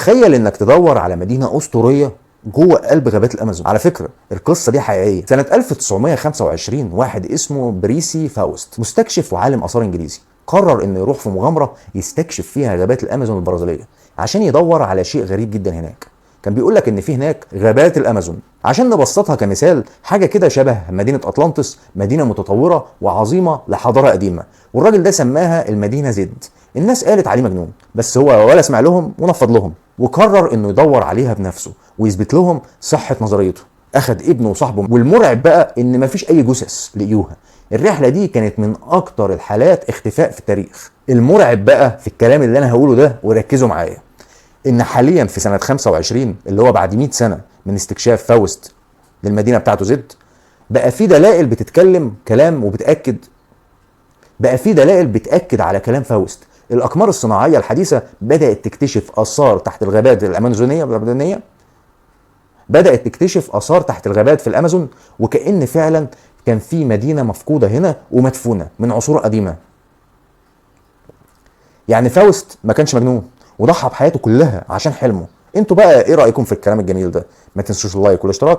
تخيل انك تدور على مدينة اسطورية جوه قلب غابات الامازون. على فكرة القصة دي حقيقية. سنة 1925 واحد اسمه بريسي فاوست، مستكشف وعالم اثار انجليزي، قرر انه يروح في مغامرة يستكشف فيها غابات الامازون البرازيليه عشان يدور على شيء غريب جدا هناك. كان بيقول لك ان في هناك غابات الامازون، عشان نبسطها كمثال، حاجة كده شبه مدينة اطلانتس، مدينة متطورة وعظيمة لحضاره قديمة، والراجل ده سماها المدينة زد. الناس قالت عليه مجنون، بس هو ولا سمع لهم ونفض لهم، وقرر انه يدور عليها بنفسه ويثبت لهم صحة نظريته. اخد ابنه وصاحبه، والمرعب بقى ان مفيش اي جثث لقيوها. الرحلة دي كانت من اكتر الحالات اختفاء في التاريخ. المرعب بقى في الكلام اللي انا هقوله ده، وركزوا معايا، ان حاليا في سنة 25 اللي هو بعد 100 سنة من استكشاف فاوست للمدينة بتاعته زد، بقى في دلائل بتتكلم كلام وبتاكد، بقى في دلائل بتاكد على كلام فاوست. الاقمار الصناعية الحديثة بدات تكتشف اثار تحت الغابات الامازونيه، بدات تكتشف اثار تحت الغابات في الامازون، وكأن فعلا كان في مدينة مفقودة هنا ومدفونه من عصور قديمة. يعني فاوست ما كانش مجنون وضحى بحياته كلها عشان حلمه. انتوا بقى ايه رايكم في الكلام الجميل ده؟ ما تنسوش ال like والاشتراك.